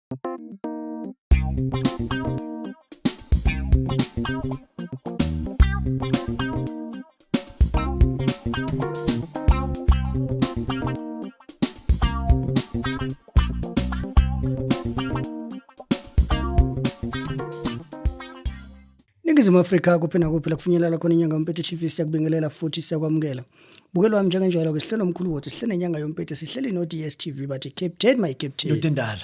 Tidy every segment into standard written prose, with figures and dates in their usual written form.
Ningizimu Afrika, kuphi nakuphi la kufinyelela khona iNyanga Yompethe TV, siyakubingelela futhi siyakwamukela. Bukelo wami, njengenjalo ke sihlelo omkhulu wothi sihlele neNyanga Yompethe, sihleli no DStv, bathi captain my captain. Ndoda endala.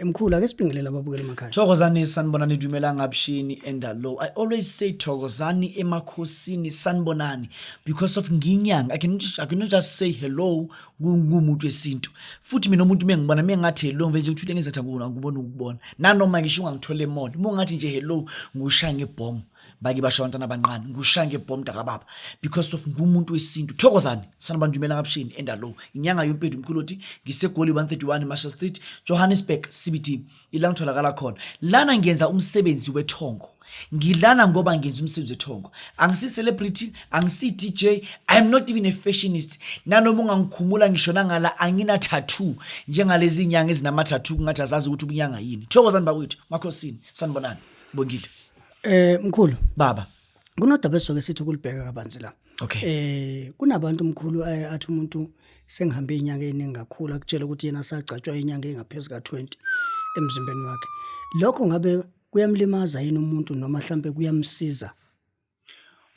Mkhulu, ake sibingelele ababukeli emakhaya. Thokozani, sanibonani, dumelang, avuxeni and hello. I always say thokozani emakhosini, sanibonani, because of nginyanga. I cannot just say hello kumuntu wesintu. Futhi mina umuntu mengibona mengathi hello, nje ngithule ngizathi angikubona ukubona. Nanoma ngisho ungangithola e-mall, uma ungathi nje hello, ngushaya ngebhomu. Bake basho abantwana abancane, ngushaya ngebhomu mntakababa, because of ngumuntu wesintu. Thokozani, sanibona, dumelang, avuxeni and hello. Inyanga Yompethu, mkhuloti, ngiseGoli 131 Marshall Street, Johannesburg CBD. Ila ngitholakala khona. Lana ngenza umsebenzi wethongo. Ngilana ngoba ngenza umsebenzi wethongo. Angisi celebrity, angisi DJ, I'm not even a fashionist. Nanoma ungangikhumula ngisho nangala, angina tattoo njengalezi inyanga ezinama tattoo kungathi azazi ukuthi ubunyanga yini. Thokozani bakwethu, makhosini, sanibonani. Bongile. Mkhulu, Baba. Kunodaba esizoke sithi ukulibheka kabanzi la. Okay. Kunabantu, mkhulu, athi umuntu sengihambe inyanga eziningi kakhulu, akutshela ukuthi yena sagcatshwa inyanga engaphezulu ka20 emzimbeni wakhe. Lokho ngabe kuyamlimaza yini umuntu noma mhlambe kuyamsiza?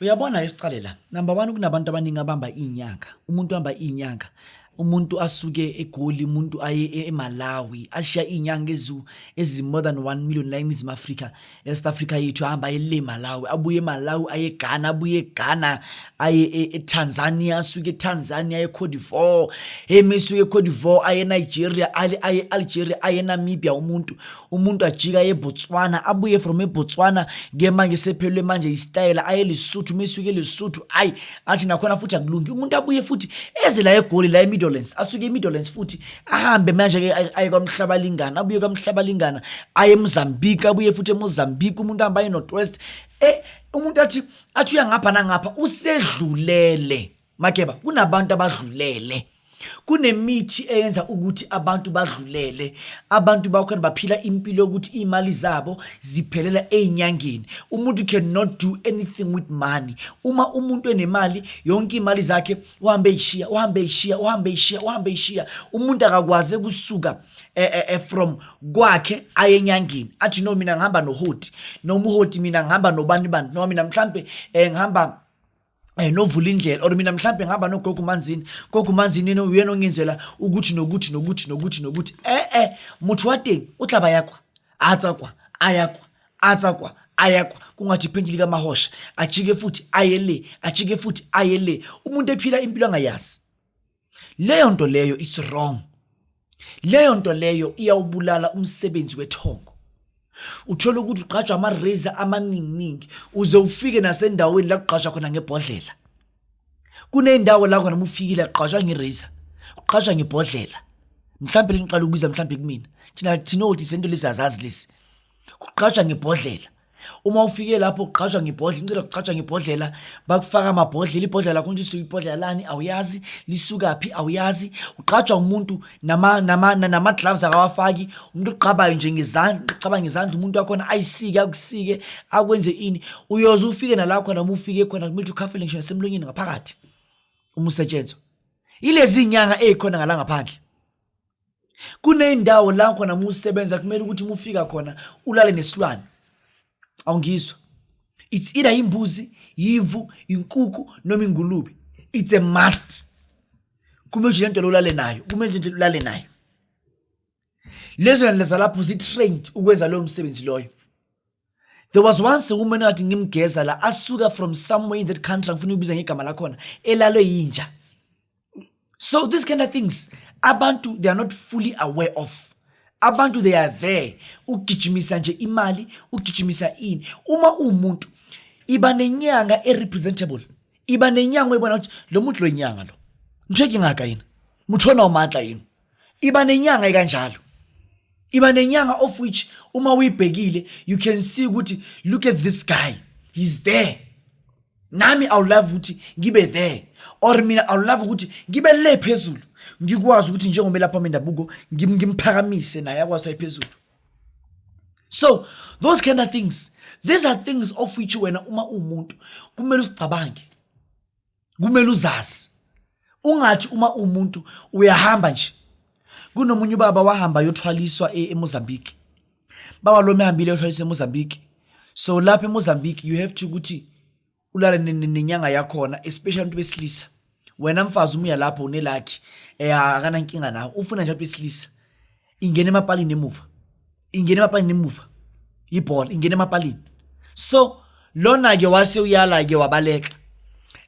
Uyabona, isiqale la. Number 1, kunabantu abaningi abamba inyanga. Umuntu uhamba inyanga. Umuntu asuke eGoli, umuntu aye eMalawi, ashiya inyanga ezi more than 1 million la eNingizimu Afrika, eSouth Africa yethu, ahamba aye le Malawi, abuye eMalawi aye eGhana, abuye eGhana aye eTanzania, asuke eTanzania aye eCote d'Ivoire, hey, mesuke eCote d'Ivoire aye eNigeria, aye Algeria, aye eNamibia, umuntu ajika aye eBotswana, abuye from eBotswana ke manje sephelwe manje isitayela, aye Lesotho, mesuke eLesotho, ayi, athi nakhona futhi akulungi, umuntu abuye futhi eze la eGoli, la eMidlands, asuke eMidlands futhi ahambe manje ke aye kwaMhlabalingana, abuye kwaMhlabalingana aye eMozambique, abuye futhi eMozambique, umuntu ahamba aye North West, umuntu athi uyangapha nangapha, usedlulele. Makeba, kunabantu abadlulele. Kunemithi eyenza ukuthi abantu badlulele. Abantu bakhona baphila impilo yokuthi iy'mali zabo ziphelela ey'nyangeni. Umuntu cannot do anything with money. Uma umuntu enemali, yonke iy'mali zakhe uhambe eyishiya, uhambe eyishiya, uhambe eyishiya, uhambe eyishiya. Umuntu akakwazi ukusuka from kwakhe aye enyangeni, athi no, mina ngihamba nohoti, noma uhoti, mina ngihamba nobani bani, noma mina mhlambe ngihamba novula indlela, or mina mhlambe ngihamba nogogo Manzini, gogo Manzini yena uyena ongenzela ukuthi nokuthi nokuthi nokuthi nokuthi. Motho wa teng o tla ba ya kwa, a tswa kwa, a ya kwa, a tswa kwa, a ya kwa, kungathi iphentshi likamahosha, ajike futhi aye le, ajike futhi aye le, umuntu ephila impilo angayazi. Leyo nto leyo, it's wrong. Leyo nto leyo iyawubulala umsebenzi wethongo. Uthola ukuthi ugqajwa ama-razor amaninginingi, uze ufike nasendaweni la kugqajwa khona ngebhodlela. Kuney'ndawo la khona uma ufikile kugqajwa nge-razor, kugqajwa ngebhodlela. Mhlampe lengiqala ukubiza mhlampe kumina, thina othi sento lezi azazi lezi. Kugqajwa ngebhodlela. Uma ufike lapho kugqajwa ngebhodlela, ngicela, kugqajwa ngebhodlela, bakufaka amabhodlela, ibhodlela lakho nje lisuka, ibhodlela lani awuyazi, lisukaphi awuyazi. Ugqajwa umuntu nama gloves akawafaki, umuntu uqabayo nje ngezandla, uqaba ngezandla umuntu wakhona, ayisike, akusike, akwenze ini. Uyoze ufike nala khona, uma ufike khona kumele ukhafele ngisho nasemlonyeni ngaphakathi uma usetshenzwa. Ilezi inyanga ezikhona ngala ngaphandle. Kuneyindawo la khona uma usebenza kumele ukuthi uma ufika khona ulale nesilwane. Awungizwa? It's either imbuzi, yimvu, inkukhu noma ingulube. It's a must. Kumele nje lento ulale nayo, kumele nje ulale nayo. Lezo leza lapho zi-trained ukwenza loyo msebenzi loyo. There was once a woman athi ngimgeza la, asuka from somewhere in that country, angifuna ukubiza ngegama lakhona, elalwe yinja. So these kind of things abantu they are not fully aware of. Abantu they are there ugijimisa nje imali, ugijimisa ini. Uma uwumuntu, iba nenyanga e-representable, iba nenyanga oyibona ukuthi lo muntu lo inyanga, lo mtheki ngaka yini, muthona umatla yini. Iba nenyanga ekanjalo, iba nenyanga of which uma uyibhekile you can see ukuthi look at this guy, he's there. Nami I would love ukuthi ngibe there, or mina I would love ukuthi ngibe le phezulu, ngikwazi ukuthi njengoba lapha mendabuko ngimphakamise naye akwazi ayiphezulu. So those kind of things, these are things of which wena uma uwumuntu kumele usicabange, kumele uzazi. Ungathi uma umuntu uyahamba nje. Kunomunye ubaba wahamba yothwaliswa eMozambique. Baba lo mehambile yothwaliswa eMozambique. So lapha eMozambique you have to ukuthi ulale nenyanga yakhona, especially abantu besilisa. Wena mfazi uma uya lapho unelakhi, akanankinga nawe, ufuna nje abantu besilisa. Ingena emapalini emuva, ingena emapalini emuva, ibhola ingena emapalini. So lona ke wase uyala ke wabaleka.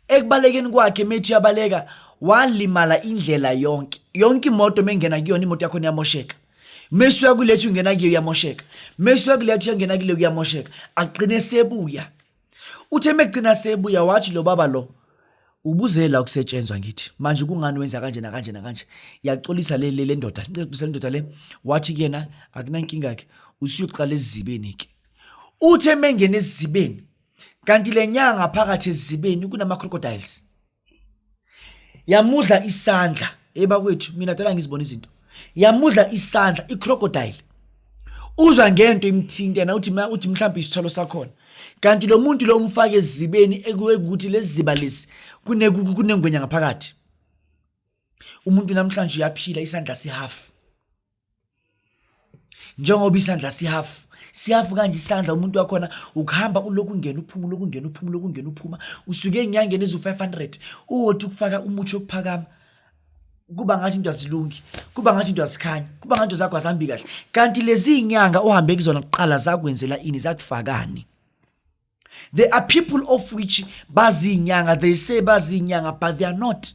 Ekubalekeni kwakhe methi uyabaleka walimala indlela yonke. Yonke imoto mengena kuyona imoto yakho iyamosheka. Mese uya kulethu ungena kuyo iyamosheka. Mese uya kulethu uyangena kule kuyamosheka. Agcine sebuya. Uthe megcina sebuya wathi lo baba lo ubuzela ukusetshenzwa ngithi manje kungani wenza kanje nakanje nakanje. Yaxolisa le le ndoda, xolisa le ndoda le, wathi kuyena akunankinga ke usuyoqala esizibeni ke. Uthe mengena esizibeni kanti le nyanga phakathi esizibeni kunama crocodiles. Yamudla isandla ebakwethu, mina dala ngizibona izinto. Yamudla isandla i-crocodile. Uzwa ngento imthinta yena uthi uthi mhlawumbe isithwalo sakhona. Kanti lo muntu lo umfake esizibeni ekuthi lesiziba lesi kunengwenya ngaphakathi. Umuntu namhlanje uyaphila isandla sihafu. Njengoba isandla sihafu, sihafu kanje isandla umuntu wakhona ukuhamba ulokhu ungena uphuma, ulokhu ungena uphuma, ulokhu ungena uphuma, usuke enyangeni ezu-500 uwothi ukufaka umuthi wokuphakama kuba ngathi into azilungi, kuba ngathi into azikhanyi, kuba ngathi into zakho azihambi kahle. Kanti lezi nyanga ohambe kuzona kuqala zakwenzela ini, zakufakani? There are people of which bazinyanga, they say bazinyanga but they are not.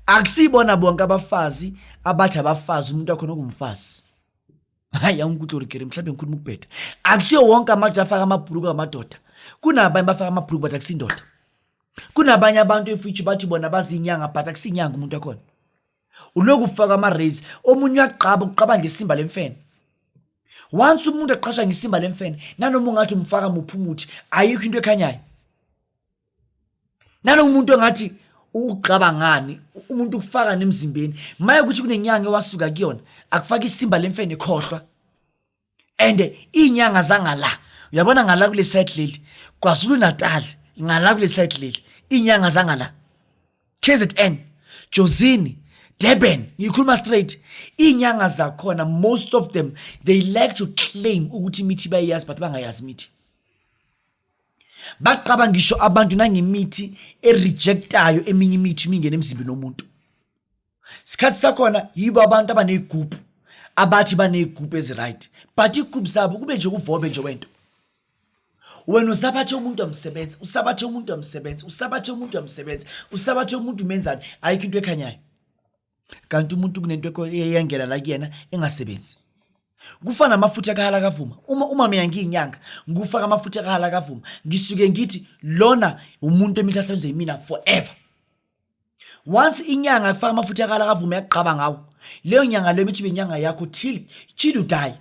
Akusibona bonke abafazi abathi abafazi umuntu wakhona okumfazi. Hayi angikuthi gore kere mhlawumbe ngikhuluma ukubheda. Akusiyo wonke amadoda afaka amabhuluku amadoda. Kunabanye bafaka amabhuluku but akusindoda. Kunabanye abantu efuthi bathi bona bazinyanga but akusinyanga umuntu wakhona. Uloku ufaka ama raise, omunye uyaqaba uqaba ngesimba lemfene. Once umuntu aqhasha ngesimba lemfene, nanoma ungathi umfaka muphi umuthi, ayikho into ekhanyayo. Nanoma umuntu engathi uqaba ngani, umuntu ukufaka nemzimbeni, maye ukuthi kunenyanga ewasuka kuyona, akufaka isimba lemfene khohlwa. And inyanga zangala, uyabona ngala kule side leli, KwaZulu Natal, ngala kule side leli, inyanga zangala. KZN, Jozini, Durban, ngikhuluma straight. Inyanga zakhona most of them they like to claim ukuthi imithi bayayazi but bangayazi imithi. Baqaba ngisho abantu nangemithi erejectayo eminye imithi imingene emzimbeni womuntu. Sikhathi sakhona yibo abantu abanezigubhu abathi banezigubhu eziright but igubhu zabo kube nje kuvobe nje wento. Wena usabathe umuntu amsebenza, usabathe umuntu amsebenza, usabathe umuntu amsebenza, usabathe umuntu umenzani, ayikho into ekhanyayo. Kanti umuntu kunento eyangena la kuyena engasebenzi. Kufana namafutha kahala kavuma. Uma mina ngiyinyanga, ngikufaka amafutha kahala kavuma, ngisuke ngithi lona umuntu emihla asebenze yimina forever. Once inyanga ifaka amafutha kahala kavuma yaqaba ngawo, leyo nyanga leyo mithi inyanga yakho till you die.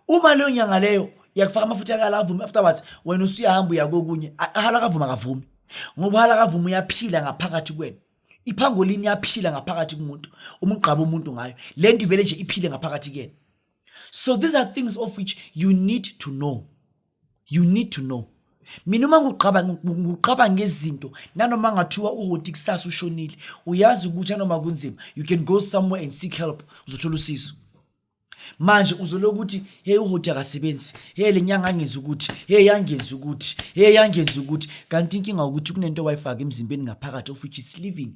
Uma leyo nyanga leyo yakufaka amafutha kahala kavuma afterwards wena usuyahamba uya kokunye, ahala kavuma akavumi. Ngoba uhala kavuma uyaphila ngaphakathi kwena. Iphangolini iyaphila ngaphakathi kumuntu, uma ugqaba umuntu ngayo. Lento ivele nje iphile ngaphakathi kuyena. So these are things of which you need to know. You need to know. Mina uma nguqaba ngezinto nanoma ngathiwa uhoti kusasa ushonile, uyazi ukuthi nanoma kunzima you can go somewhere and seek help, uzothola usizo. Manje uzoloku uthi hey uhoti akasebenzi, hey le nyanga angenza ukuthi, hey yangenza ukuthi, hey yangenza ukuthi, kanti inkinga ukuthi kunento wayifaka emzimbeni ngaphakathi of which is living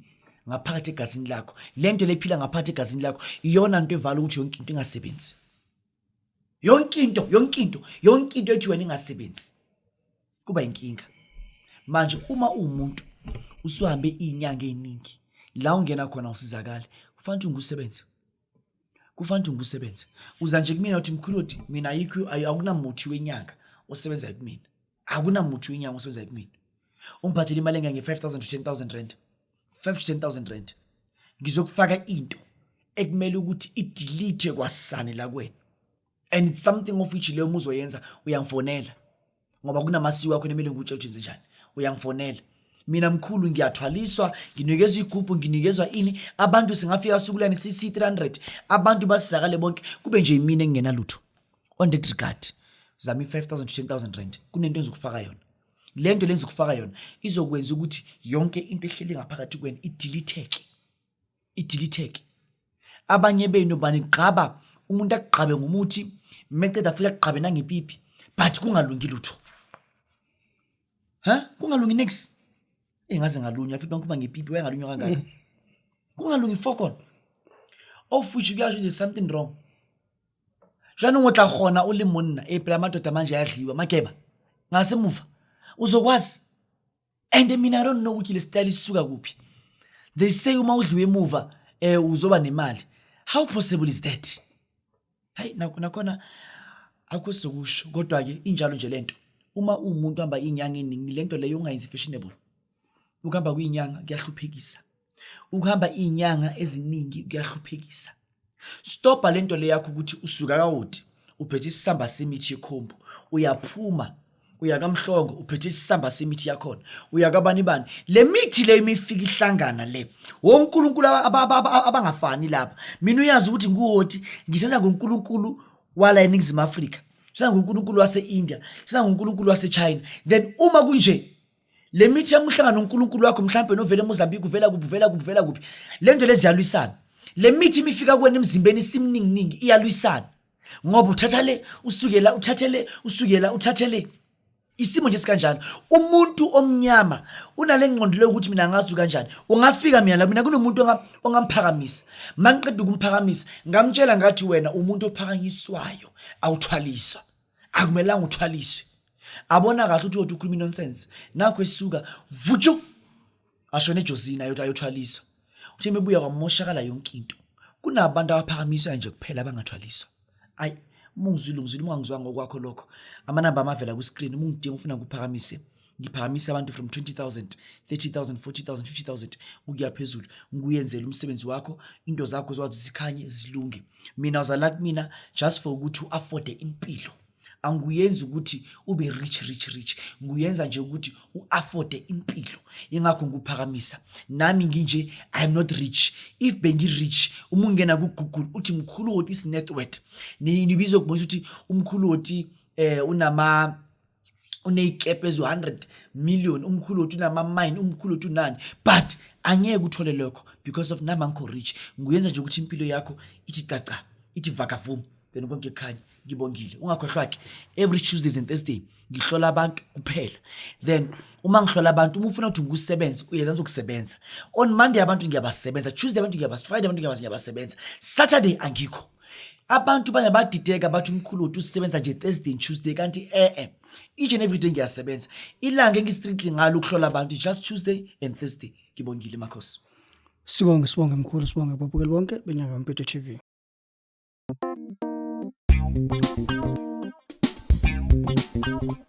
ngaphakathi egazini lakho. Lento lephila ngaphakathi egazini lakho iyona nto evala ukuthi yonke into ingasebenzi. Yonke into, yonke into, yonke into ethi wena ingasebenzi kuba inkinga. Manje uma uwumuntu usuhambe izinyanga eziningi la ungena khona usizakale, kufanele ukuthi ungusebenze. Kufanele ukuthi ungusebenze. Uza nje kumina uthi mkhulu uthi mina ayikho akunamuthi wenyanga osebenza kumina. Akunamuthi wenyanga osebenza kumina. Ungiphathele imali engange 5000 to 10000 rand. 5 to 10000 rand. Ngizokufaka into ekumele ukuthi idelete kwasane la kuwena. And it's something of which leyo muzoyenza uyangifonela. Ngoba kunamasiko akho nemele ngikutshele ukuthi wenze njani. Uyangifonela. Mina mkhulu ngiyathwaliswa, nginikezwa igubhu, nginikezwa ini, abantu singafika sukulane sisi 300, abantu basizakale bonke, kube nje imina engingenalutho. On that regard, zama i-5000 to 10000 rand, kunento engizokufaka yona. Le nto lenzokufaka yona izokwenza ukuthi yonke into ehleli ngaphakathi kwena idilitheke, idilitheke. Abanye benu banigqaba, umuntu akugqabe ngomuthi, meceda futhi akugqabe nangepipi, but kungalungi lutho. Ha, kungalungi nix. Engaze ngalunywa futhi bangikhuluma ngepipi, wayengalunywa kangaka. Kungalungi fokon. Of which kuyasho there's something wrong. Jwanong o tla kgona o le monna, e phela amadoda manje ayadliwa mageba ngasemuva uzokwazi. And mina I don't know ukuthi le style isisuka kuphi. They say uma udliwe emuva uzoba nemali. How possible is that? Hayi, nakhona akho sizokusho, kodwa ke injalo nje lento. Uma uwumuntu ohamba iy'nyanga ey'ningi, lento leyo ungayenzi fashionable. Ukuhamba kuy'inyanga kuyahluphekisa. Ukuhamba iy'nyanga eziningi kuyahluphekisa. Stopha lento le yakho ukuthi usuka kawoti uphethe isisamba semithi yekhombo, uyaphuma uya kaMhlongo uphethe isisamba semithi yakhona, uya kabani bani. Le mithi le imifika ihlangana le wonkulunkulu abangafani lapha. Mina uyazi ukuthi nguwoti ngisenza ngonkulunkulu wala eNingizimu Afrika, ngisenza ngonkulunkulu wase-India, ngisenza ngonkulunkulu wase-China. Then uma kunje le mithi yami uhlangana noNkulunkulu wakho mhlambe novela eMozambique, uvela kuphi, uvela kuphi, uvela kuphi, le nto lezi ziyalwisana. Le mithi imifika kuwena emzimbeni isimninginingi iyalwisana, ngoba uthatha le usukela, uthathe le usukela, uthathe le. Isimo nje sikanjalo. Umuntu omnyama unale ngqondo leyo ukuthi mina ngazi kanjani. Ungafika mina la, mina kunomuntu ongamphakamisa. Mangiqeda ukumphakamisa ngamtshela ngathi wena umuntu ophakanyiswayo, awuthwaliswa, akumelanga uthwaliswe. Abona kahle ukuthi uyothi ukhuluma nonsense. Nakho esuka vutshu ashone ejozini ayothi ayothwaliswa. Uthe mebuya kwamoshakala yonke into. Kunabantu abaphakamiswa nje kuphela abangathwaliswa. Ayi, uma ungizwile ungizwile, uma ungangizwanga ngokwakho lokho. Amanamba amavela ku-screen, uma ungidinga ufuna ngikuphakamise, ngiphakamisa abantu from 20,000, 30,000, 40,000, 50,000 ukuya phezulu. Ngikuyenzele umsebenzi wakho, into zakho zokwazi zikhanye zilunge. Mina uzala kumina just for ukuthi u-afforde impilo. Anguyenzi ukuthi ube rich rich rich, nguyenza nje ukuthi u-afforde impilo. Ingakho ngikuphakamisa. Nami nginje, I'm not rich. If bengi-rich, uma ungena ku-Google uthi Mkhulu Hoti is net worth, nibizwe kubonisa ukuthi uMkhulu Hoti unama uney'kephe ezu-100 million, uMkhulu Hoti unama-mine, uMkhulu Hoti unani, but angeke uthole lokho because of nami angikho rich. Nguyenza nje ukuthi impilo yakho ithi caca, ithi vakavum, then konke kukhanye. Ngibongile. Ungakhohlwa ke, every Tuesdays and Thursday ngihlola abantu kuphela. Then uma ngihlola abantu, uma ufuna ukuthi ngikusebenze, uyeza ngizokusebenza. On Monday abantu ngiyabasebenza, Tuesday abantu ngiyabasebenza, Friday abantu ngiyabasebenza, Saturday angikho. Abantu bangabadideka bathi uMkhulu Hoti usebenza nje Thursday and Tuesday, kanti each and every day ngiyasebenza. Ilanga engi-strictly ngalo ukuhlola abantu just Tuesday and Thursday. Ngibongile makhosi. Sibonge, sibonge mkhulu, sibonge babukeli bonke beNyanga Yompethe TV. Thank you.